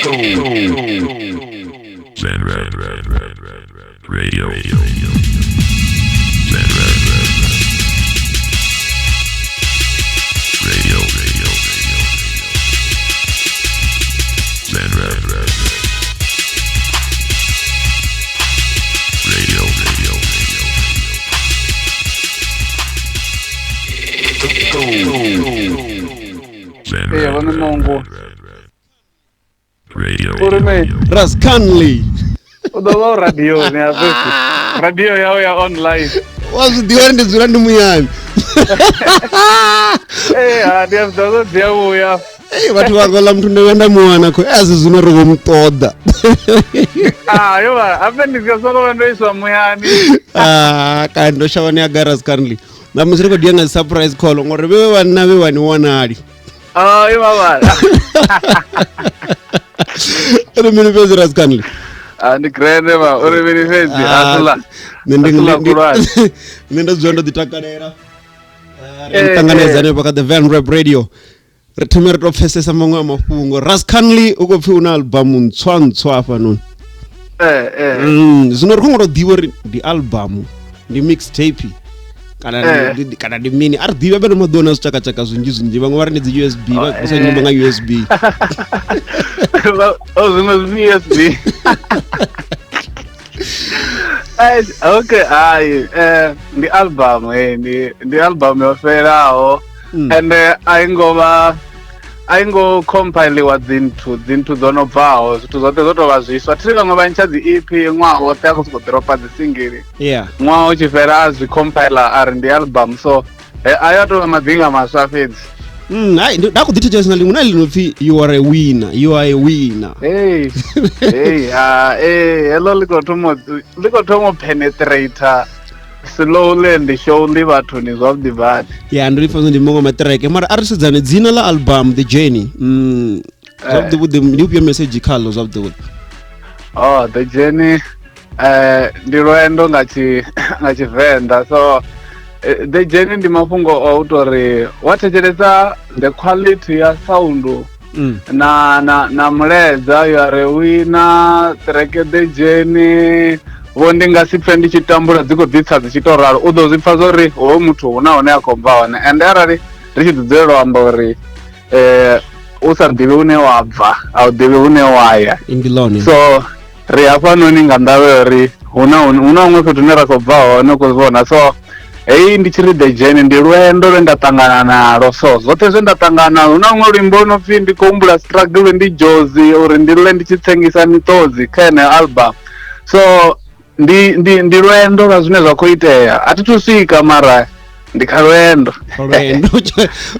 Zenred Radio. Zenred Radio. Zenred Radio. Ee, vhone Mongo. Radio. Uri mini? Ras Canley. U ḓo vha u radioni ya fhedzi. Radio yau ya online. Wa zwi ḓivha uri ndi dzula ndi muyani. Ee, ha ndi a zwi ḓivha zwo dzi a vhuya. Ei, vhathu vha ngola muthu ndo vhuya nda mu wana kho a zwi zwino ri vho mu ṱoḓa. Ah, yo vha habe ndi nga soko vha ndo iswa muyani. Ah, kana ndo shavha ni ya gai Ras Canley. Na musi ri khou dia nga surprise call ngori vhe vhanna vhe vha ni wanali. Ah, yo vha vha. Ri mini fhedzi Ras Canley? Ah, ndi grande vha uri mini fhedzi asula. Nṋe ndi Asula khulwane. nṋe ndo dzula ndo ḓi takalela. Ah, Ri Eh, ṱanganedza eh. hanefha kha The Van Rap Radio. Ri thome ri to pfesesa maṅwe a mafhungo. Ras Canley u khou pfhi u na album ntswa ntswa hafhanoni. Eh, eh. Zwino ri khou ngo to ḓivha uri ndi album, ndi mixtape kana Eh. kana ndi mini. A ri ḓivhi vhane maḓuvha na zwitshakatshaka zwinzhi zwinzhi. Vhaṅwe vha ri ndi dzi USB, vha Oh, sa nyimbo eh. nga USB. Oh, zwiṅwe zwi USB. Ai, okay, hai, ndi album, ndi album yo fhelaho. Ende a i ngo vha a i ngo compiliwa dzinthu dzo no bvaho, zwithu zwoṱhe zwo tou vha zwiswa. Thi vhaṅwe vha ntsha dzi EP ṅwaha woṱhe a khou sokou ḓiropa dzi single. Yeah. Ṅwaha u tshi fhela a zwi compila a ri ndi album, so a yo tou vha madinga maswa fhedzi. Hai, nda khou ḓi thetshelesa na ḽiṅwe na ḽi no pfhi you are a winner, you are a winner. Hey, hey, ah, eh, heḽo ḽi khou thoma ḽi khou thoma u penetrator slowly and surely vhathuni zwavhuḓi badi. Ya, ndo lipfa ndi muṅwe wa maṱireke mara a ri sedzane dzina ḽa album The Journey. Zwavhuḓi vhuḓi ndi ufhio message khaḽo zwavhuḓi vhuḓi? Oh, The Journey ndi lwendo nga tshi nga Tshivenḓa. So The Journey ndi mafhungo o u tori wa thetshelesa the quality ya sound na mulaedza ya re wina track The Journey vho ndi nga si pfe ndi tshi tambula dzi khou ḓitsa dzi tshi to ralo, u ḓo zwi pfa zwori hoyu muthu hu na hune a khou bva hone. And arali ri tshi ḓi dzulela u amba uri u sa ḓivhi hune wa bva a u ḓivhi hune wa ya, Ndi ḽone. so ri hafhanoni nga ndavha ya uri huna huṅwe fhethu hune ra khou bva hone u khou vhona. So heyi ndi tshi ri The Journey ndi lwendo lwe nda ṱangana nalo, so zwoṱhe zwe nda ṱangana hu na huṅwe luimbo no pfhi ndi khou humbula struggle ndi jozi uri ndi ḽe ndi tshi tsengisa miṱodzi kha yeneyo album. So ndi lwendo lwa zwine zwa khou itea, a thi thu swika mara ndi kha lwendo. Lwendo.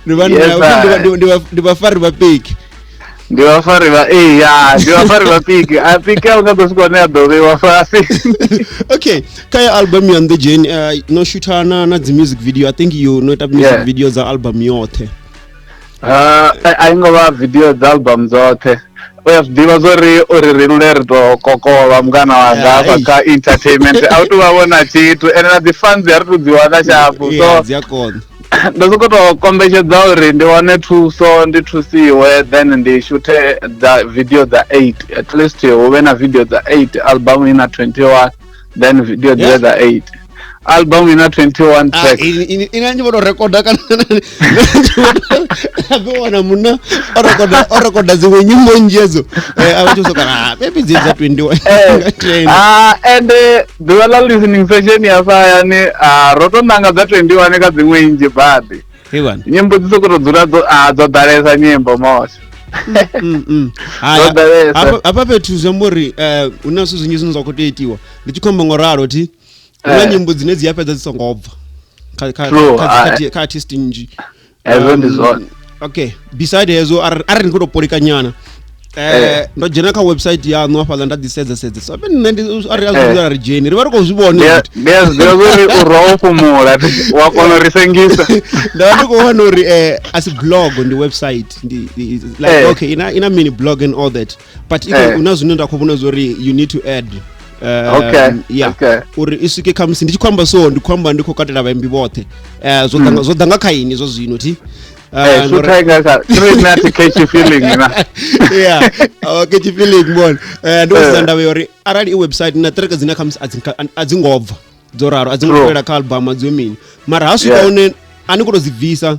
Ndi vhanna, Yes, sir. ndi vhafari vha piki. Ndi vhafari vha ya, ndi vhafari vha piki. A piki a u nga ḓo swika hune a ḓo vheiwa fhasi. Okay, kha ya album ya The Journey, no shooter na dzi music video. I think you no ita music Yeah. video dza album yoṱhe. A i ngo vha video dza album dzoṱhe. U ya zwi ḓivha zwori uri ri lule ri to kokovha mungana wanga Yeah, hafha ei. kha entertainment, a u tu vha vhona tshithu ende na dzi fans a ri tu dzi wana shapu. Yeah, So dzi a konḓa. ndo soko to kombetshedza uri ndi wane thuso, ndi thusiwe, then ndi shuthe dza video dza 8, at least hu vhe na video dza 8, album ina 21, then video dzi vhe dza 8, album ina 21 Ah, tracks. ina ndi vho to rekoda kana a wana munna o rekoda dziṅwe nyimbo nnzhi edzo. A vha tshi soka ah maybe dzi dza 21. Ah, and ḓuvha ḽa listening session ya fha hayani, ro to nanga dza 21 kha dziṅwe nnzhi badi. Hey bana. Nyimbo dzi sokou to dzula dzo ḓalesa nyimbo mos. Dzo ḓalesa. Hafha fhethu zwi amba uri hu na zwithu zwinzhi zwine zwa khou tea itiwa. Ndi tshi khou amba ngo ralo thi. Hu na nyimbo dzine dzi a fhedza dzi songo bva kha artist nnzhi. Hezwo ndi zwone. Okay, beside hezwo a ri ndi khou tou polikanyana. Ndo dzhena kha website yaṋu hafhaḽa nda ḓi sedza sedza. So nṋe ndi a ri a zwi ri dzheni ri vha ri khou zwi vhona. Ndi a zwi ḓivha uri u rwa u fhumula wa kona u ri sengisa. Nda vha ndi khou wana uri a si blog ndi website ndi like okay ina mini blog and all that, but hu na zwine nda khou vhona zwori you need to add. Okay, yeah, okay. Uri i swike khamusi ndi tshi khou amba so ndi khou amba ndi khou katela vhaimbi vhoṱhe. Zwo ḓa nga kha ini zwo zwino thi. Eh, shutha inga ka three na thi catch feeling na. Yeah, okay, feeling bon. Ndi sedza ndavha ya uri arali i website na track dzine khamusi a dzi ngo bva dzo ralo, a dzi ngo fhela kha album, a dzi mini, mara ha swika hune a ni khou tou dzi bvisa,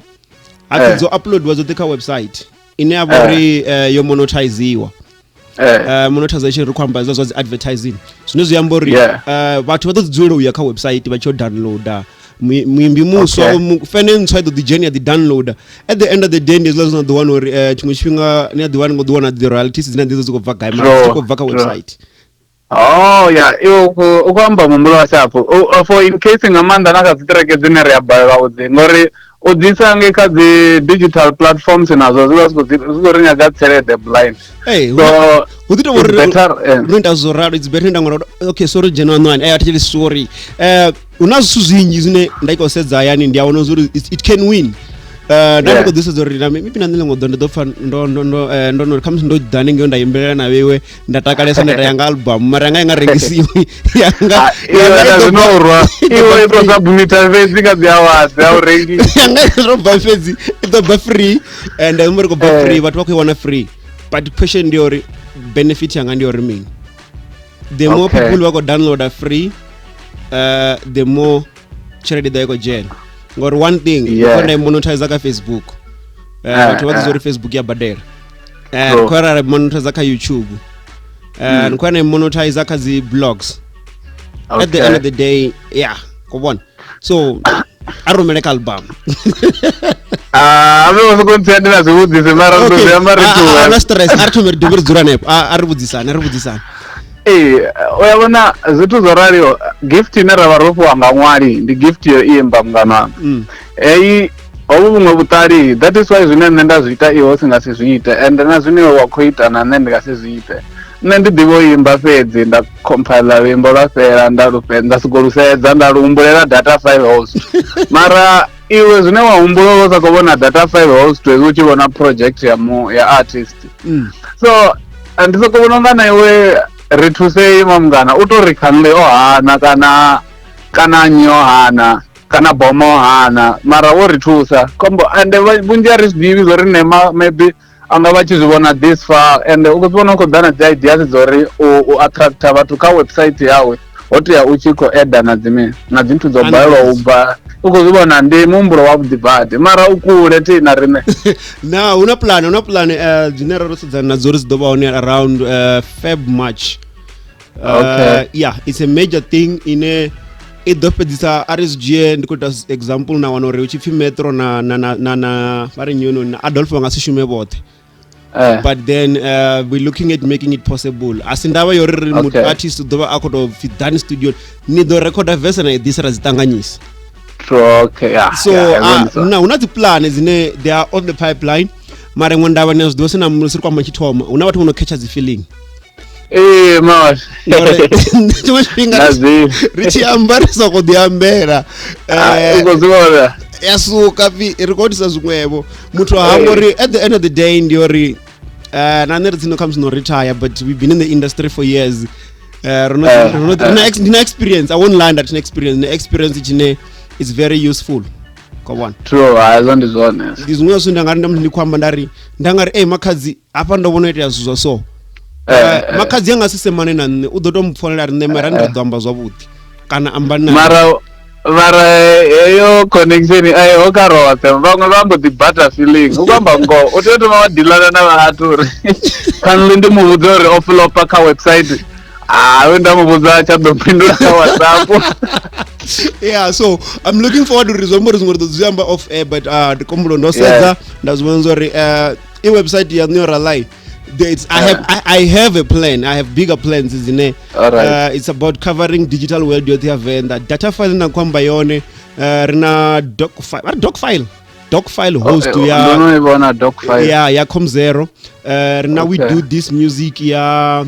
ha pfi dzo uploadiwa dzoṱhe kha website ine ya vha uri yo monotiziwa. Monetization ri khou amba zwa dzi advertising, zwine zwi amba uri vhathu vha ḓo dzi dzulela u ya kha website vha tshi yo downloader muimbi muswa, fene ntswa i ḓo ḓi dzhena ya ḓi downloader. At the end of the day ndi hezwiḽa zwine ḓo wana uri tshiṅwe tshifhinga ni a ḓi wana ngo ḓi wana dzi royalties dzine dzi khou bva gai, mara dzi khou bva kha website. Oh ya, iwe u khou amba muhumbulo wa shapho for in case nga maanḓa na kha dzi ṱireke dzine ri a balelwa u dzi, ngori u ḓisa ngei kha dzi digital platforms nazwo zwi vha zwi khou ri nyaga tshelede blind. Hey, so hu ḓi tou uri ro ita zwo ralo, it's better nda ngona. Okay, sorry dzhena ṋwani, a thi sorry. Hu na zwithu zwinzhi zwine nda khou sedza hayani, ndi a wana uri it can win. Nda ndi khou ḓi sedza uri na maybe na nṋe ḽiṅwe ḓo ndi ḓo pfa ndo ndo ndo ndo no khamusi ndo ḓa hanengei nda imbelela na vheiwe, nda takalesa, nda ita yanga album, mara yanga i nga rengisiwi yanga. Iwe na zwino urwa iwe i khou submita fhedzi kha dzi awards a u rengisi. Yanga i ḓo bva fhedzi, i ḓo bva free, and ri khou bva free, vhathu vha khou i wana free, but question ndi uri benefit yanga ndi uri mini? The more people vha khou downloada free, the more tshelede ḓo i khou dzhena, ngori one thing yeah. Nda monetize kha Facebook, vhathu vha ḓi uri Facebook ya badela, ndi khou ra monetize kha YouTube, ndi khou ya monetize kha dzi blogs. At the end of the day, yeah, ko vhona, so a rumele kha album. Ah, ave vha soko ntsia ndi na zwivhudzisi, mara ndo zwi amba ri ṱuwe. Na stress, a ri thome ri dovhe ri dzula hanefho, a ri vhudzisane, a ri vhudzisane. Ee, u ya vhona zwithu zwo raliho, gift ine ra vha ro fhiwa nga ṅwali ndi gift yo imba, mungana wanga. Heyi hovhu vhuṅwe vhuṱali, that is why zwine nṋe nda zwi ita iwe u si nga si zwi ite, ende na zwine wa khou ita na nṋe ndi nga si zwi ite. Nṋe ndi ḓivha u imba fhedzi, nda compile luimbo lwa fhela, nda lu fhedza, nda soko lu sedza, nda lu humbulela data file host, mara iwe zwine wa humbula u sa khou vhona data file host hezwi u tshi vhona project ya mu ya artist. So ndi soko vhona unga na iwe ri thusei ma mungana, u to ri khanle o hana kana nnyi o hana kana bomo o hana, mara wo ri thusa kombo, ende vhunzhi a ri zwi ḓivhi zwo ri ne maybe anga vha tshi zwi vhona this far, ende u khou zwi vhona u khou ḓa na dzi ideas dza uri u attracta vhathu kha website yawe, ho tea u tshi khou eda na dzi na dzi nthu dzo balelwa u bva, u khou zwi vhona ndi muhumbulo wavhuḓi badi, mara u kule thi na riṋe. Na hu na plan, hu na plan dzine ra ro sedzana nadzo uri dzi ḓo vha hone around Feb, March. Yeah, it's a major thing ine i ḓo fhedzisa, a ri zwi dzhie, ndi khou ita example, na wana uri hu tshi pfhi Metro na na na na na vha ri nnyi na Adolf vha nga si shume vhoṱhe. But then we're looking at making it possible. A si ndavha yo ri muthu artist u ḓo vha a khou tou pfhi ḓani studio ni ḓo rekhoda verse na i ḓisa ra dzi ṱanganyisa. Okay, yeah. So na hu na dzi plan dzine they are on the pipeline, mara iṅwe ndavha ni a zwi ḓivha sina musi ri kwamba tshi thoma, hu na vhathu vho no catcha dzi feeling. Ee, mas tshiṅwe tshifhinga ri tshi amba ri soko ḓi ambela, u khou zwi vhona ya suka pfi ri khou itisa zwiṅwevho, muthu a hangwa uri at the end of the day ndi uri na nṋe ri tsino khamusi no retire, but we've been in the industry for years. Ndi na experience, I won't lie, nda thina experience, na experience tshine is very useful, ko vhona. True, hezwo ndi zwone. Ndi zwiṅwe zwithu nda nga ri ndi khou amba nda ri nda nga ri ei makhadzi hafha ndo vhona itea zwithu zwa so, makhadzi anga si semane na nṋe, u ḓo to mpfonela ri nṋe mara ndi ḓo amba zwavhuḓi kana amba na Mara heyo connection a iho kha roṱhe, vhaṅwe vha mbo ḓi bata feeling. U khou amba ngoho, u tea u thoma wa dealana na vhathu uri khanli ndi mu vhudze uri o flopa kha website, ah, we nda mu vhudza tsha ḓo fhindula kha WhatsApp. Yeah, so I'm looking forward uri zwi amba uri zwiṅwe ri ḓo zwi amba off air, but ndi kombulo ndo sedza nda zwi vhona uri i website ya nṋe yo ralai. I have I have a plan. I have bigger plans dzine it's about covering digital world yoṱhe ya Venḓa. Data file na khou amba yone, ri na doc file, vha ri doc file, doc file host ya ndo no i vhona doc file ya Com0. Ri na we do this music ya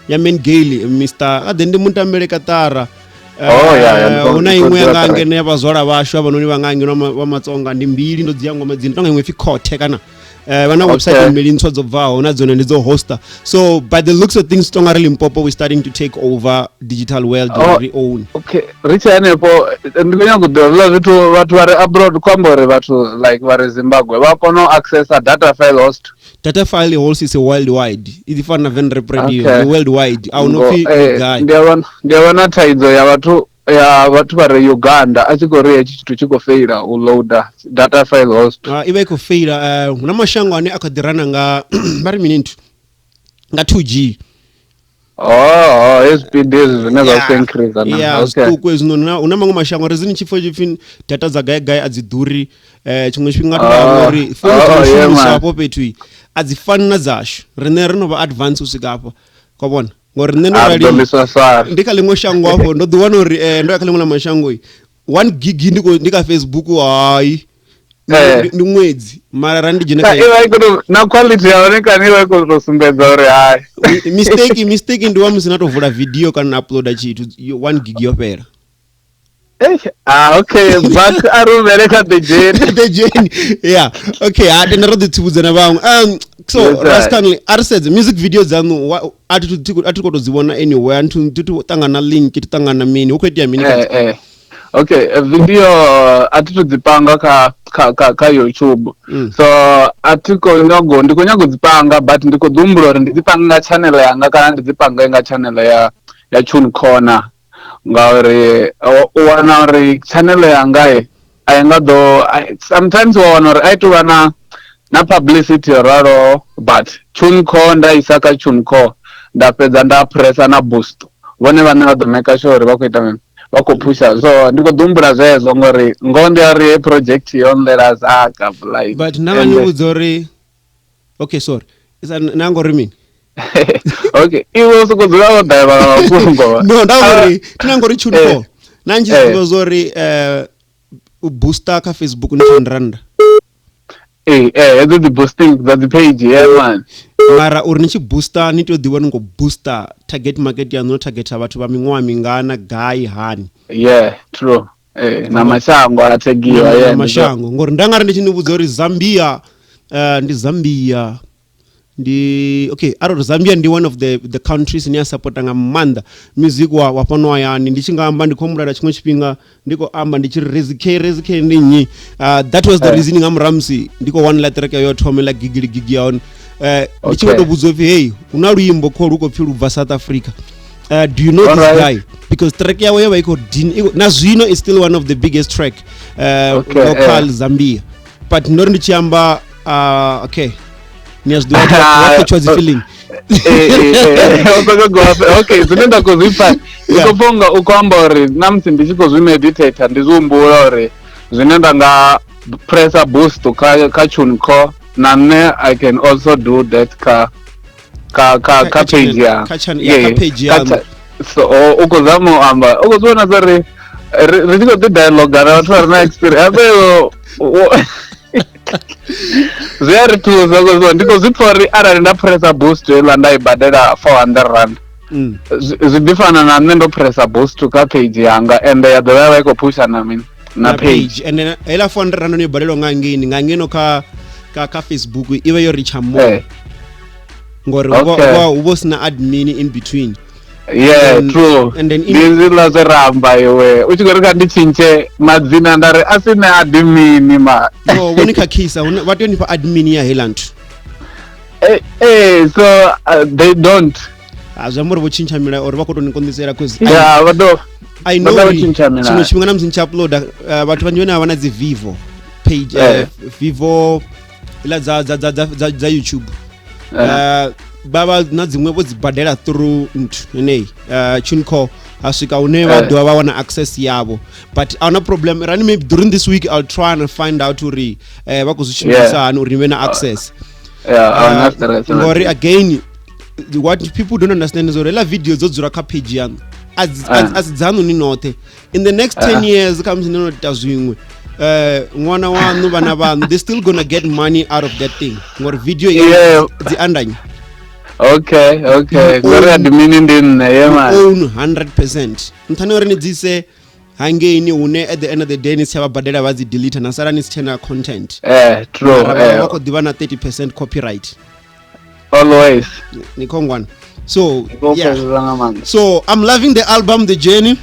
Man Gale, Mr. Ade ndi mutambele katara. Oh, yeah, yeah, hu na iṅwe yanga ngeno ya vhazwala vhashu avhanoni vha nga ngeno vha Matsonga, ndi mbili ndo dzi ya ngoma dzine tonga iṅwe pfi khothe kana Vha na website mbili ntswa dzo bvaho na dzone ndi dzo hoster. So by the looks of things, tonga ri Limpopo, we starting to take over digital world. Oh, we own. Okay, ri tshe hanefho, ndi khou nyanga u ḓivha zwiḽa zwithu vhathu vha re abroad, khou amba uri vhathu like vha re Zimbabwe vha kona u accessa data file host. Data file host is a worldwide, i ḓi fana na Venrap Radio. Okay. Ndi worldwide, a hu no pfi gai. Ndi a vhona thaidzo ya vhathu vha re Uganda a tshi khou ri hetshi tshithu tshi khou feila u loader data file host. I vha i khou feila. Hu na mashango ane a kha ḓi rana nga, vha ri mini, nthu nga 2G. Oh, hezwi speed hezwi zwine zwa khou increase na. Yeah, zwiṱuku hezwinoni. Hu na maṅwe mashango ri zini tshifo tshipfi data dza gai gai a dzi ḓuri. Tshiṅwe tshifhinga to amba uri founu dzi no shumiswa hafho fhethu a dzi fani na dzashu. Riṋe ri no vha advance u swika hafha kwa vhona, ngori nṋe ndo A rali ḓo ḽiswa swara. Ndi kha ḽiṅwe shango hafho, ndo ḓi wana uri ndo ya kha ḽiṅwe ḽa mashango, 1 gig ndi kha Facebook, hayi, ndi ṅwedzi, mara ra ndi dzhena Ka kha i vha i khou na quality ya hone kani i vha i khou tou sumbedza uri hai. Mistake ndi wa musi na to vula video kana na uploada tshithu, 1 gig yo fhela. Ah, okay, but a rumele kha The Journey. The Journey, yeah, okay. Ha, tenda ro ḓi tsivhudza na vhaṅwe. So Yes, sir. Raskanly, a ri sedze music video dzaṋu, a thi khou tou dzi vhona anywhere. Thi thi ṱangana link, thi ṱangana mini, hu khou itea mini kha Okay, video a thi tu dzi panga kha YouTube. So a thi khou nyago, ndi khou nyago dzi panga, but ndi khou ḓi humbula uri ndi dzi pange nga channel yanga kana ndi dzi pange nga channel ya Tune Corner, ngauri u wana uri channel yanga a i nga ḓo sometimes wa wana uri a i tou vha na publicity yo raloho, but TuneCore nda isa kha TuneCore, nda fhedza nda pressa na boost, vhone vhaṋe vha ḓo maker sure uri vha khou ita mini, vha khou phusha. So ndi khou ḓi humbula zwezwo, ngori ngoho ndi ya uri heyi project yo nḓela zaka like. But na nga ni vhudza uri, okay, sorry, isa na ngori mini? Okay, iwe u sokou dzula wo ḓaelwa nga mafhungo. No, nda ngori tina ngori TuneCore na nzhi zwiḓivha zwa uri u booster kha Facebook ndi 10 rand. Ee, hedzo dzi boosting dza dzi page, yeah man. Mara uri ni tshi booster, ni tea u ḓivha ni khou booster target market yaṋu, no targeta vhathu vha miṅwaha mingana, gai, hani. Yeah, true, na mashango a tagiwa. Na Yeah. mashango, ngori nda nga ri ndi tshi ni vhudza uri Zambia, ndi Zambia, ndi okay, arali Zambia ndi one of the countries ine ya sapota nga maanḓa music wa fhano hayani. Ndi tshi nga amba, ndi khou humbula tshiṅwe tshifhinga ndi khou amba ndi tshi ri Rezi K, Rezi K ndi nnyi? That was the reason nga murahu musi ndi khou wanela track yo thoma ḽa gigili gigi ya hone, ndi tshi khou tou vhudzwa upfi, "Hey, hu na luimbo kho lu khou pfi lu bva South Africa. Do you know this guy?" Because track yawe yo vha i khou na zwino is still one of the biggest track local Zambia. But ndo ri ndi tshi amba, okay, ni a zwi ḓivha, wa catchwa dzi feeling. Okay, zwine nda khou zwi pfa, ndi khou pfa unga u khou amba uri na musi ndi tshi khou zwi meditata, ndi zwi humbula uri zwine nda nga pressa boost kha TuneCore, na nṋe I can also do that kha Kha page ya kha yeah, kha page kha yaṋu. So u khou zama u amba, u khou zwi vhona zwa ri ri tshi khou ḓi dialoga na vhathu vha re na experience habe, zwi a ri thusa, cause ndi khou zwi pfa uri arali nda pressa boost heiḽa, nda i badela R400, zwi ḓi fana na nṋe ndo pressa boost kha page yanga, ende ya dovha ya vha i khou phusha na mini na page. And then heiḽa 400 rand no badelwa nga ngeini, nga ngeno kha Facebook i vha yo reacha more, ngori hu vha hu sina admin in between. Yeah. True. And then Ndi hezwiḽa zwe ra amba, iwe u tshi khou ri kha ndi tshintshe madzina, nda ri a si nṋe admin ma. No, vho ni khakhisa. Vha tea u nifha admin ya heiḽa nthu. So they don't. A zwi amba uri vho tshintsha milayo uri vha khou tou ni konḓisela, cause Yeah, vha ḓo I know vha ḓo uri tshintsha milayo. Tshiṅwe tshifhinga na musi ni tshi uploada, vhathu vhanzhi vhane vha vha na dzi Vivo page, Vivo iḽa dza YouTube, vha vha na dziṅwe vho dzi badela through nthu yeneyi, TuneCore, ha swika hune vha dovha vha wana access yavho. But a huna problem, rani maybe during this week I'll try and find out uri vha khou zwi shumisa hani uri ni vhe na access. Yeah, a huna stress. Ngori again, what people don't understand is uri heiḽa video dzo dzula kha page yaṋu, a si dzaṋu ni noṱhe. In the next 10 years, kha musi ni no ita zwiṅwe, ṅwana waṋu, vhana vhaṋu, they still gonna get money out of that thing, ngori video dzi andanya. Okay, ngori admin ndi nṋe, yeah man. Own 100%, nṱhani uri ni dzise. Hangeini hune at the end of the day ni si tsha vha badela vha dzi delete na sala ni si tshena content. True. Mara vha khou ḓivha na 30% copyright. Always. Ni khongwana. So Go yeah. pfesesa nga maanḓa. So I'm loving the album The Journey.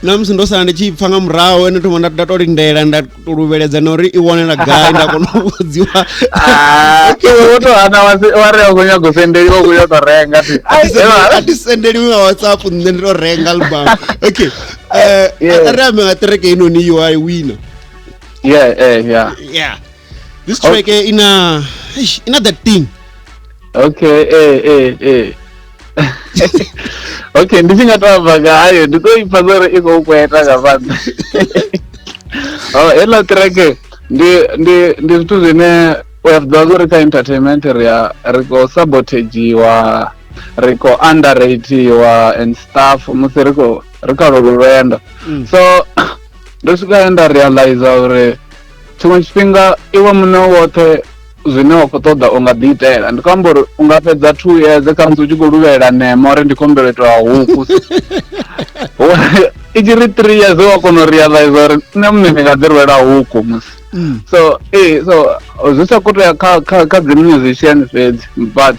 Na musi ndo sala ndi tshi pfa nga murahu ende thoma nda to lindela nda to luvheledza na uri i wanala gai nda kona u vhudziwa. Ah, iwe wo to hana wa ri a khou nyaga u sendeliwa u khou ya to renga thi. Ai, A thi sendeliwi nga WhatsApp, nṋe ndi to renga album. Okay, ri ambe nga track heinoni You Are Winner. Yeah. Yeah, this track ina ina that thing. Okay, eh. Okay, ndi tshi nga to amba nga hayo ndi to ipfa uri i khou kweta nga maanḓa. Oh, heiḽa track ndi zwithu zwine u ya zwiḓivha uri kha entertainment ri a ri khou sabotagiwa, ri khou underratiwa and stuff musi ri khou ri kha lolu lwendo. So ndo swika he nda realize uri tshiṅwe tshifhinga iwe muṋe woṱhe zwine wa khou ṱoḓa u nga ḓi itela. Ndi khou amba uri u nga fhedza 2 years khamusi u tshi khou luvhelela nema uri ndi khou humbela u itiwa huku. I tshi ri 3 years wa kona u realize uri nṋe muṋe ndi nga ḓi rwela huku musi. So so zwi sa khou tea kha dzi musician fhedzi, but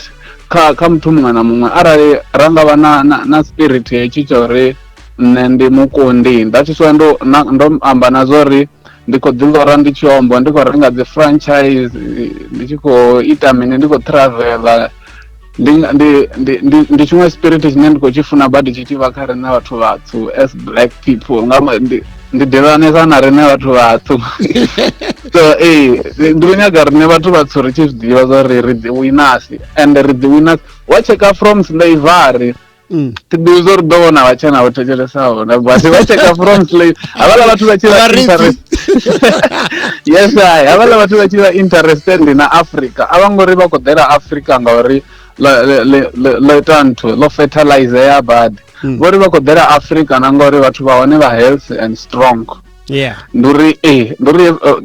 kha muthu muṅwe na muṅwe arali ra nga vha na spirit hetshi tsha uri nṋe ndi mukundi. That is why ndo amba na zwo uri ndi khou ḓi lora ndi tshiombo, ndi khou renga dzi franchise, ndi tshi khou ita mini, ndi khou travela. Ndi tshiṅwe spirit tshine ndi khou tshi funa badi tshi tshi vha kha riṋe vhathu vhatswu as black people, nga ndi ḓivhanesa na riṋe vhathu vhatswu. So ndi khou nyaga riṋe vhathu vhatswu ri tshi zwi ḓivha zwa uri ri dzi winners, and ri dzi winners wa checka from slavery. Thi ḓivhi zwa uri ḓo vhona vhatshena vho thetshelesa na, but vha checka from slave havhaḽa vhathu vha tshi vha interest. Yes, ai havhaḽa vhathu vha tshi vha interested na Africa a vha ngori vha khou ḓela Africa ngauri ḽo ita nthu ḽo fertilizea badi. Vhori vha khou ḓela Africa na ngori vhathu vha hone vha healthy and strong. Ndi uri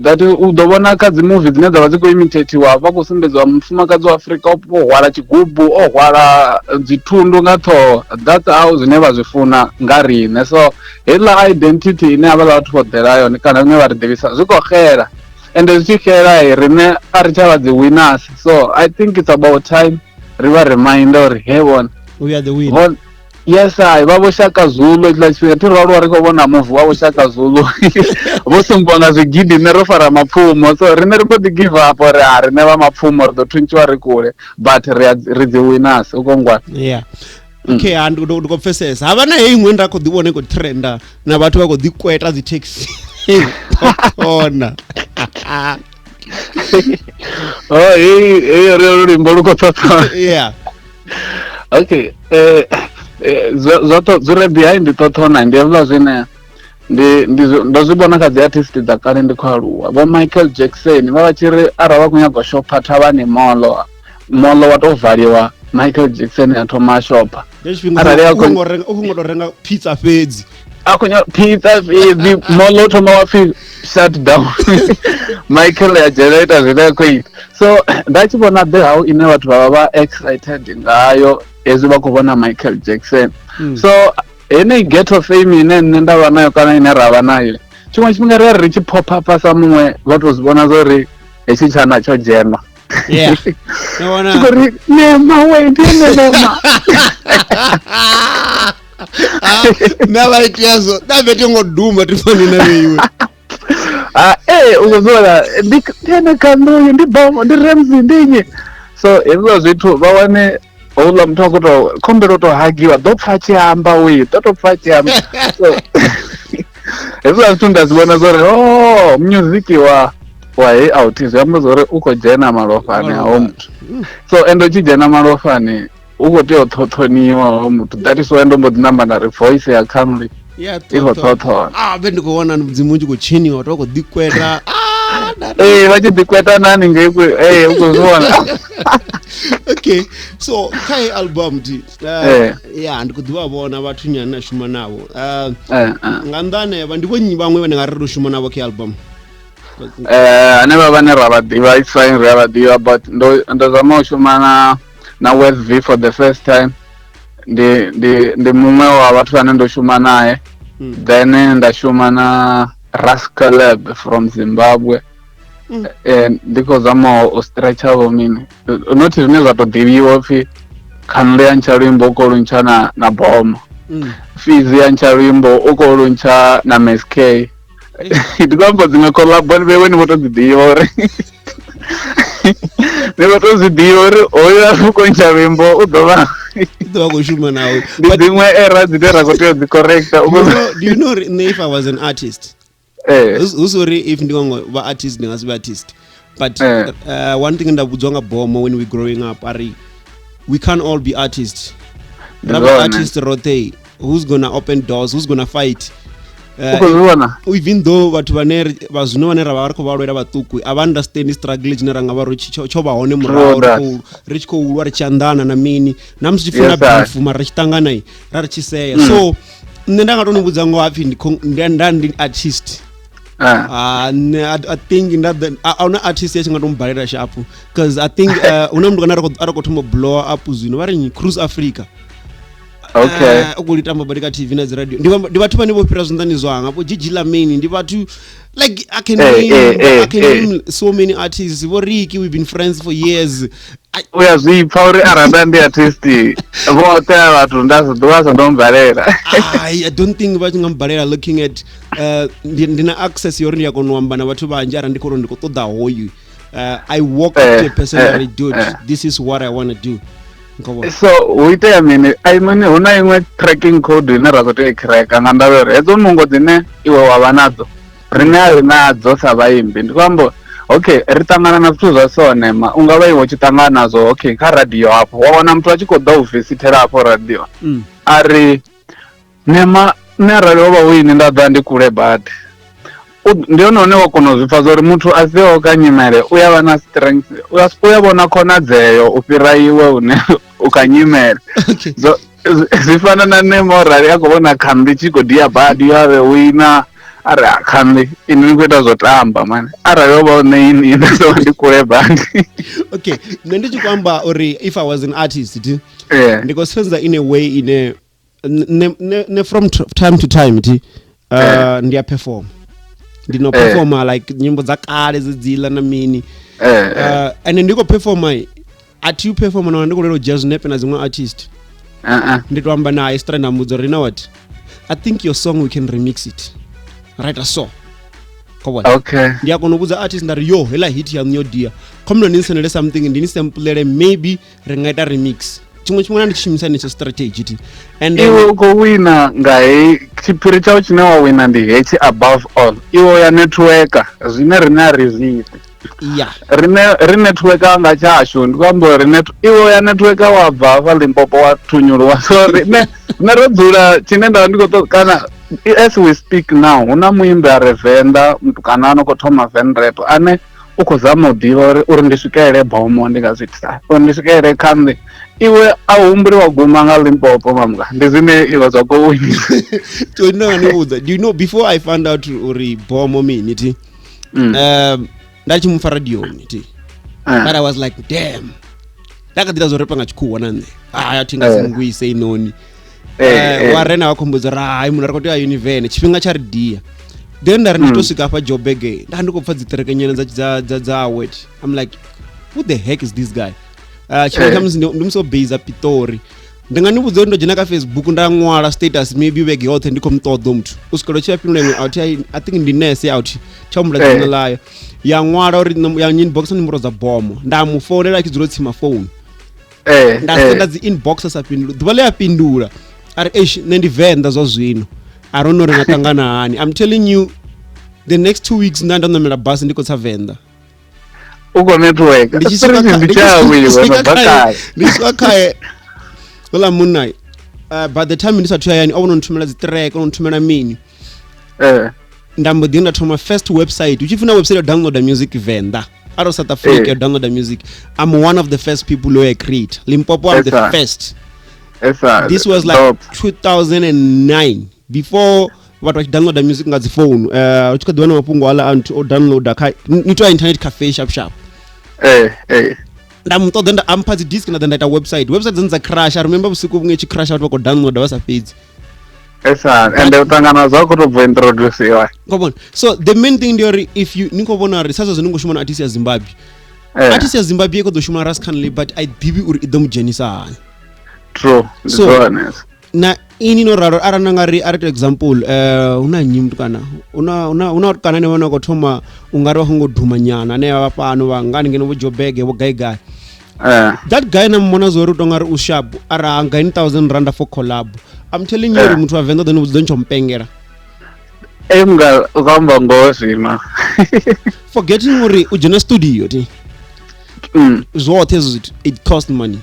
that u ḓo vhona kha dzi movie dzine dza vha dzi khou imitatiwa vha khou sumbedziwa mufumakadzi wa Afrika o hwala tshigubu, o hwala dzithundu nga ṱhoho. That's how zwine vha zwi funa nga riṋe. So heiḽa identity ine havhaḽa vhathu vho ḓela yone kana ine vha ri ḓivhisa zwi khou xela, ende zwi tshi xela riṋe a ri tsha vha dzi winners. So I think it's about time ri vha remind uri he vhona we are the winner. Yes, ai vha Vho Shaka Zulu hetshiḽa tshifhinga thi ro aluwa ri khou vhona movie wa Vho Shaka Zulu vho sumbiwa nga zwigidi nṋe ro fara mapfhumo. So riṋe ri mbo ḓi give up uri a riṋe vha mapfhumo ri ḓo thuntshiwa ri kule, but ri dzi winners u kongwana. Yeah. Okay, ndi khou pfesesa. Havha na heyi iṅwe nda khou ḓi vhona i khou trenda na vhathu vha khou ḓi kweta dzi taxi. Ṱhoṱhona. Oh, heyi ri luimbo lu khou ṱhoṱhona. Yeah. Okay, zwo re behind ṱhoṱhona ndi hezwiḽa zwine ndi ndo zwi vhona kha dzi artist dza kale ndi khou aluwa. Vho Michael Jackson vha tshi ri arali vha khou nyaga u shopha thavhani molo, molo wa tou valiwa, Michael Jackson a thoma a shopha. Arali a khou ngo renga pizza fhedzi. A khou nyaga pizza fhedzi, molo thoma wa pfi shut down. Michael ya dzhena ita zwine a khou ita. So nda tshi vhona the how ine vhathu vha vha excited ngayo hezwi vha khou vhona Michael Jackson. So henei ghetto fame ine nṋe nda vha nayo kana ine ra vha nayo, tshiṅwe tshifhinga ri ri tshi pop up sa muṅwe vha to zwi vhona zwa uri hetshi tshana tsho dzhena. Yeah. Tshi khou ri nema we ndi ene nema. Na vha itea zwo na vhe ngo duma ti fani na vheiwe. U khou zwi ndi ene khanduyu ndi bomo ndi Ramsey ndi nnyi. So hezwiḽa zwithu vha wane houḽa muthu a khou tou khombela u tou hagiwa ḓo pfa tshi amba we ḓo tou pfa tshi amba. So hezwiḽa zwithu nda zwi vhona zwori oh music wa hei out zwi amba zwori u khou dzhena malofhani a ho muthu. So ende u tshi dzhena malofhani u khou tea u ṱhoṱhoniwa ho muthu. That is why ndo mbo ḓi namba nda ri voice ya Khanli i khou ṱhoṱhona. Vhe ndi khou vhona mudzimu u tshi khou tshiniwa vhathu vha khou ḓikweta. Vha tshi ḓikweta na haningei u khou zwi vhona. Okay, so kha hei album di ya ndi khou ḓivha vhona vhathu nyana na shuma navho. Nga nnḓa hanevha ndi vho nnyi vhaṅwe vhane nga ri ro shuma navho kha album? Hanevha vhane ra vha ḓivha it's fine, ri a vha ḓivha, but ndo zama u shuma na West V for the first time. Ndi muṅwe wa vhathu vhane ndo shuma nae. Then nda shuma na Rascaleb from Zimbabwe. Ndi khou zama u stretcha vho mini, not zwine zwa to ḓivhiwa upfhi khanle ya ntsha luimbo u khou luntsha na Bomo, Fizi ya ntsha luimbo u khou luntsha na MSK. Ndi khou amba dziṅwe collab vhewe ni vho to dzi ḓivha uri ni vho to zwi ḓivha uri hoyu u khou ntsha luimbo u ḓo vha khou shuma nawe. Ndi dziṅwe era dzine ra khou tea u dzi correcta. Do you know uri nṋe if I was an artist, hu si uri if ndi ngo vha artist ndi nga si vhe artist, but one thing nda vhudzwa nga Bomo when we growing up, ari we can't all be artists. Ra vha artist roṱhe, who's gonna open doors, who's gonna fight? Even though vhathu vhane vha zwino vhane ra vha ri khou vha lwela vhaṱuku a vha understand struggle tshine ra nga vha ro tsho vha hone murahu, ri tshi khou lwa ri tshi anḓana na mini na musi tshi funa beef, mara ri tshi ṱangana ra ri tshi sea. So nṋe nda nga to ni vhudza ngoho, hapfi ndi artist. I think nda a huna artist ya tshi nga to mbalela shapu, because I think huna muthu kana a ri khou thoma blow up zwino vha ri Cruise Africa. Okay. U khou tamba badi ka TV na dzi radio. Ndi vhathu vhane vho fhira zwanḓani zwanga vho Gigi Lamini, ndi vhathu like I can name, I can name so many artists. Vho Ricky, we've been friends for years. U ya zwi pfa uri arali ndi artist vhoṱhe vhathu nda sa ḓuvha sa ndo mbalela. I don't think vha tshi nga mbalela, looking at ndi na access yori ndi a kona u amba na vhathu vhanzhi arali ndi khou ndi khou ṱoḓa hoyu. I walk up to a person and dude, this is what I want to do. So hu itea mini? I mean, hu na iṅwe tracking code ine ra khou tea u cracker nga ndavha uri hedzo nungo dzine iwe wa vha nadzo riṋe a ri nadzo sa vhaimbi. Ndi khou amba okay, ri ṱangana na zwithu zwa so nema u nga vha iwe u tshi ṱangana nazwo okay kha radio hafho wa wana muthu a tshi khou ḓa u visithela hafho radio a ri nema nṋe arali ho vha hu ini nda ḓa ndi kule badi. Ndi hone hune wa kona u zwi pfa uri muthu a siho kha nyimele u ya vha na strength, u ya vhona khonadzeo u fhira iwe hune u kha nyimele. So zwi fana na nṋe arali a khou vhona khanḓi tshi khou dia badi ya vhe wina a ri khanḓi ini ni khou ita zwo tamba mani, arali ho vha hu nṋe ini nda ḓo vha ndi kule badi. Okay, nṋe ndi tshi khou amba uri if I was an artist, ndi khou senza in a way ine ne from time to time ti ndi a perform, ndi no performa like nyimbo dza kale dzedziḽa na mini, and ndi khou performa a thi u performa na ndi khou lwela u dzhia zwinepe na dziṅwe artist. Ndi to amba naye straight nda muvhudza uri you know what, I think your song we can remix it right so. Okay. Ndi a kona u vhudza artist nda ri yo hela hit yaṋu yo dia, khomno ni sendele something ndi ni samplele, maybe ri nga ita remix. Tshiṅwe tshifhinga ndi tshi shumisa henetsho strategy ti. And iwe u khou wina nga hei tshiphiri tshau tshine wa wina ndi hetshi above all, iwe ya networker zwine riṋe a ri zwi iti. Riṋe ri networker nga tshashu, ndi khou amba uri iwe ya networker wa bva hafha Limpopo wa thunyuluwa. So riṋe ro dzula tshine nda vha ndi khou ṱoḓa kana as we speak now hu na muimbi a re Venḓa, mutukana a no khou thoma Venrap ane u khou zama u ḓivha uri ndi swikelele Bomo ndi nga zwi itisa, uri ndi swikelele khanḓi. Iwe a humbuli wa guma nga Limpopo mamuka, ndi zwine iwe zwa khou winisa. So ndo nga ni vhudza, do you know before I found out uri Bomo mini ti, nda tshi mupfa radioni ti, but I was like damn, nda kha ḓi ita zwo repa nga tshikhuwa na nṋe, a thi nga si ngwise inoni. Wa rena wa khombudza uri hai muno ri khou tea univene tshifhinga tsha ri dia. Then nda ri ndi to swika hafha Joburg, nda ndi khou pfa dzi ṱerekenyana dza dzawe. I'm like who the heck is this guy? Tshifhinga tsha musi ndi musi o base Pitori. Ndi nga ni vhudza uri ndo dzhena kha Facebook nda ṅwala status maybe vhege yoṱhe ndi khou mu ṱoḓa muthu, u swikela tshi ya fhindula iṅwe out, I think ndi nurse out tsha humbula dzina ḽayo, ya ṅwala uri ya inbox nomboro dza Bomo, nda mu founela a tshi dzula o tsima phone. Nda senda dzi inbox a sa fhindula, ḓuvha ḽe a fhindula a ri eish nṋe ndi Venḓa zwa zwino, I don't know ri nga ṱangana hani. I'm telling you the next 2 weeks nda ṋamela basi ndi khou tsa Venḓa. U khou network Ndi tshi swika khae ola munna, by the time ndi sathu ya hayani o vhona nthumela dzi track, o nthumela mini. Nda mbo ḓi nda thoma first website, hu tshi pfi na website ya downloada music Venḓa out of South Africa, downloada music. I'm one of the first people who I create Limpopo, I'm the first. This was like 2009 before vhathu vha tshi downloada music nga dzi phone. U tshi kha ḓi vha na mafhungo aḽa a nthu o downloada kha ni tou ya internet cafe sharp sharp. Nda mu ṱoḓa, nda ampha dzi disc, nda ḓa nda ita website. Website dzone dza crash. I remember vhusiku vhuṅwe tshi crash, vhathu vha khou downloada vha sa fhedzi. Esa ende u ṱangana zwa khou tou bva introduciwa. Khou vhona, so the main thing ndi uri if you ni khou vhona uri sa zwezwo ni khou shuma na artist ya Zimbabwe, artist ya Zimbabwe i khou ḓo shuma na Ras Canley, but a i ḓivhi uri i ḓo mu dzhenisa hani. True, ndi So- zwone. Na ini no ralo, arali na nga ri, ari to example, hu na nnyi mutukana, hu na mutukana ane vhana khou thoma u nga ri vha khou ngo duma nyana, ane vha fhano vha ngani ngeno vho Joburg vho gai gai. That guy na mubona zwo uri u tonga ri u sharp, ara anga ni 1000 rand for collab, I'm telling you, uri muthu wa Venḓa ḓo ni vhudza ntsho mpengela. E mga u khou amba ngoho zwino. Forgetting uri u dzhena studio ti zwoṱhe hezwo zwithu, it cost money.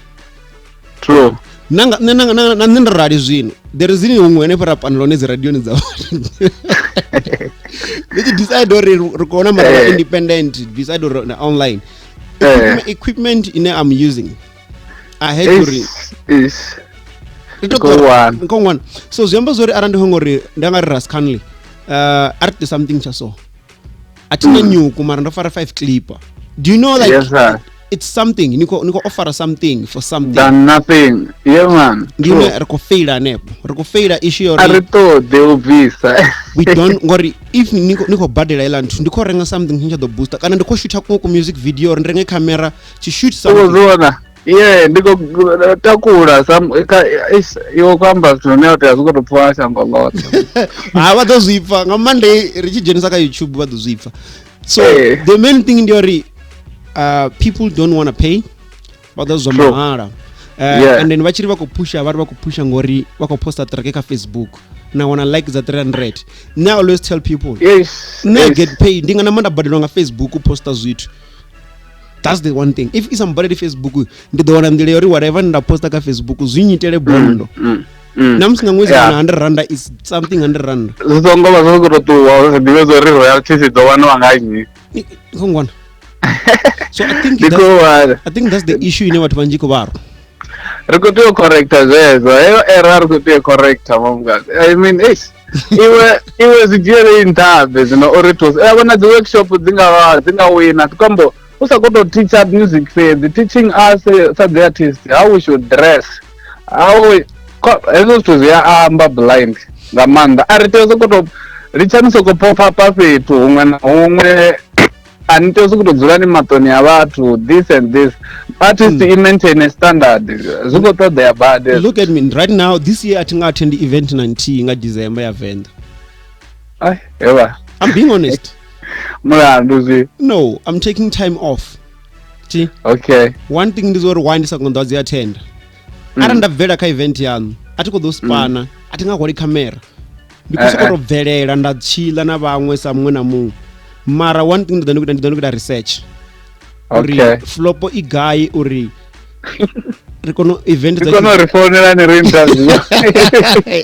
True. Nanga nṋe na nṋe ndo rali zwino, there is huṅwe henefho ra panela hone dzi radioni dza vhathu, ndi tshi decide uri ri khou wana mara independent, decide uri na online equipment ine I'm using, I had uri Ish, ish. Ndi to Ndi khou wana. Ndi khou wana. So zwi amba zwori arali ndi khou ngori nda nga ri Ras Canley, a ri something tsha so, a thina nyuku mara ndo fara 5 clipper, do you know, like, Yes, sir. it's something ni khou offera something for something Than nothing, yeah man. Ndi True. ine ri khou faila hanefho, ri khou faila issue ya A ri uri ṱoḓi u bvisa. We don't, ngori if ni khou badela iḽa nthu, ndi khou renga something tshine tsha ḓo booster, kana ndi khou shutha kuṅwe ku music video, uri ndi renge camera tshi shoot U khou something. Zwi vhona, ye ndi khou takula some ka ish, iwe khou amba zwithu zwine wa tea zwi khou tou pfha shango ḽoṱhe. Ha, vha ḓo zwi pfa nga Monday ri tshi dzhenisa kha YouTube, vha ḓo zwi pfa. So the main thing ndi uri people don't wanna pay, vha ḓo zwa True. mahala. And then vha tshi ri vha khou pusha, vha ri vha khou pusha ngori vha khou posta track kha Facebook na wana like dza 300. Nṋe I always tell people, nṋe I get paid, ndi nga nama nda badelwa nga Facebook u posta zwithu. That's the one thing, if i sa mbadeli Facebook, ndi ḓo wana nḓila ya uri whatever nda posta kha Facebook zwi nyitele bondo. Na musi nga ṅwedzi wana 100 randa is something, 100 randa. Zwi songo vha zwo khou tou ṱuwa u sa ḓivhe zwa uri royalties ḓo waniwa nga nnyi. Ni khou ngwana, so I think Ndi that's, khou wana. I think that's the issue ine vhathu vhanzhi khou vharwa. Ri khou tea u correcta zwezwo, heyo error ri khou tea u correcta, mamukadzi. I mean, eish, iwe zwi dzhiele nṱha zwino uri thusa ya vhona dzi workshop dzi nga vha dzi nga wina tikwambo u sa khou tou teacher music fhedzi, teaching us sa dzi artist how we should dress, how we hezwo zwithu zwi a amba blind nga maanḓa. A ri tea u sokou tou litshani soko pop up fhethu huṅwe na huṅwe, a ni tea u sokou tou dzula ni maṱoni a vhathu, this and this artist i maintain a standard, zwi khou ṱoḓea badi. Look at me right now, this year a thi nga attend event na nthihi nga December ya Venḓa. Ai, eva. I'm being honest. Mulandu zwi? No, I'm taking time off. Ti one thing ndi zwa uri why ndi sa kona dzi attend, arali nda bvela kha event yaṋu, a thi khou ḓo spana, a thi nga hwali camera, ndi khou sokou tou bvelela nda tshila na vhaṅwe sa muṅwe na muṅwe. Mara one thing ndi ḓo ndi ḓo ndi ita research uri flopo i gai, uri ri kone u event Ndi kone u ri founela ni ri interview.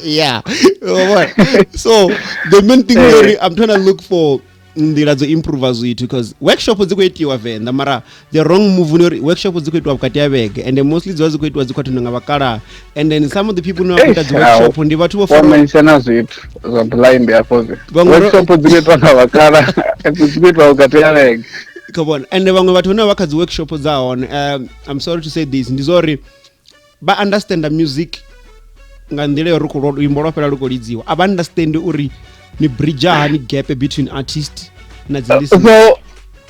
Yeah. Wa vhona? So the main thing ndi uri I'm trying to look for nḓila dzo improve zwithu, because workshop dzi khou itiwa Venḓa, mara the wrong move ndi uri workshop dzi khou itiwa vhukati ha vhege, and mostly dzi vha dzi khou itiwa dzi khou attendwa nga vhakalaha, and then some of the people no vha khou ita dzi workshop ndi vhathu vho wa fara mentiona zwithu zwa blind afho zwi Vhaṅwe workshop dzi khou itwa nga vhakala, dzi khou itwa vhukati ha vhege. Kho vhona, and vhaṅwe vhathu vhane vha kha dzi workshop dza hone, I'm sorry to say this, ndi zwa uri vha understanda music nga nḓila ya uri khou luimbo lwa fhela lu khou lidziwa, a vha understand uri ni bridge hani gap between artist na dzi listener.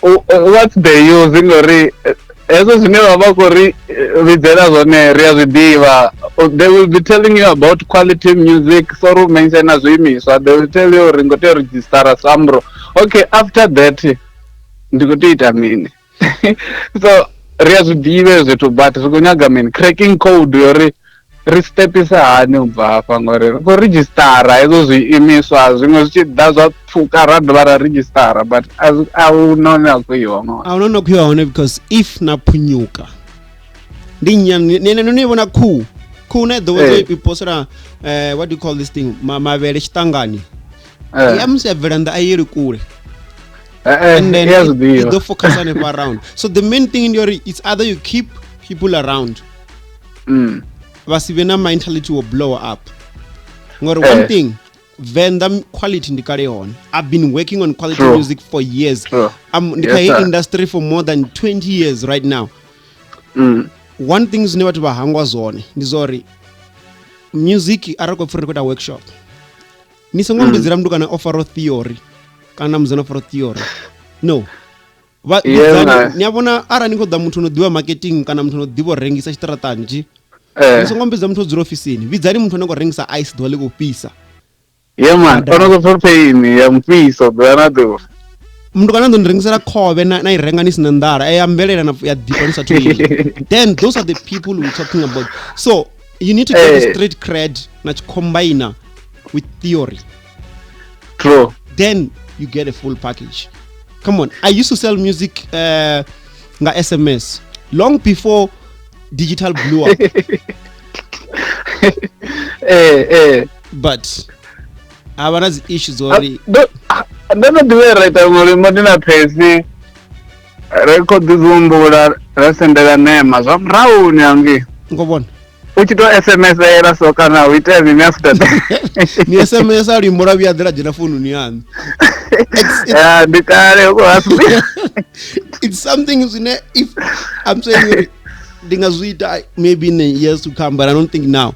So what's the use, ngori hezwo zwine vha vha khou ri vhidzela zwone ri a zwi ḓivha. They will be telling you about quality music, sorry u mentiona zwiimiswa, they will tell you uri ngo tea u registera SAMRO. Okay, after that ndi khou tea u ita mini? So ri a zwi ḓivha hezwo zwithu, but ri khou nyaga mini, cracking code yori ri stepisa hani u bva hafha, ngori ri khou redzhistara hezwo zwiimiswa zwiṅwe zwi tshi ḓa zwa pfuka, ra dovha ra redzhistara, but a hu na hune a khou iwa hone. A huna no khou iwa hone, because if na phunyuka ndi nyani ni ni vhona khuhu, khuhu na ḓo i posela what do you call this thing, mavhele tshiṱangani, ya musi ya bvela nnḓa a yeli kule. And then I a zwi i ḓivha. Ḓo focus hanefha around. So the main thing ndi uri it's either you keep people around vha si vhe na mentality wo blow up, ngori one thing, Venḓa quality ndi kale hone. I've been working on quality True. music for years. True. I'm ndi Yes, kha heyi sir. industry for more than 20 years right now. One thing zwine vhathu vha hangwa zwone ndi zwa uri music arali khou pfhi ri khou ita workshop, ni songo mbidzela muthu kana o fara theory kana mudzana o fara theory, no. Vha Yeah, ni a vhona arali ni khou ḓa muthu no ḓivha marketing kana muthu no ḓivha u rengisa tshiṱaratani tshi, ni songo mbidza muthu o dzula ofisini, vhidzani muthu ane khou rengisa ice ḓuvha ḽi khou fhisa. Yeah man, ono khou pfa pain ya mufhiso ḓuvha na ḓuvha. Muthu kana ḓo ni rengisela khovhe na i renga ni sina nḓala, ya mvelela na ya ḓifha ni sathu iḽa. Then those are the people we're talking about. So you need to get the street cred na tshi combine with theory. True. Then you get a full package. Come on, I used to sell music nga SMS long before digital blew up. But a vha na dzi issue dzo uri Ndo no ḓivha ra ita mulimo ndi na phesi, ri khou ḓi humbula ra sendela nema zwa murahuni hangei. Ngo vhona. U tshi to SMS-ela so kana hu itea mini after that? Ni SMS a luimbo lwa vhuya ḓela dzhena foununi yaṋu. Ya, ndi kale hu khou hasi. It's something zwine if I'm saying uri ndi nga zwi ita maybe in the years to come, but I don't think now.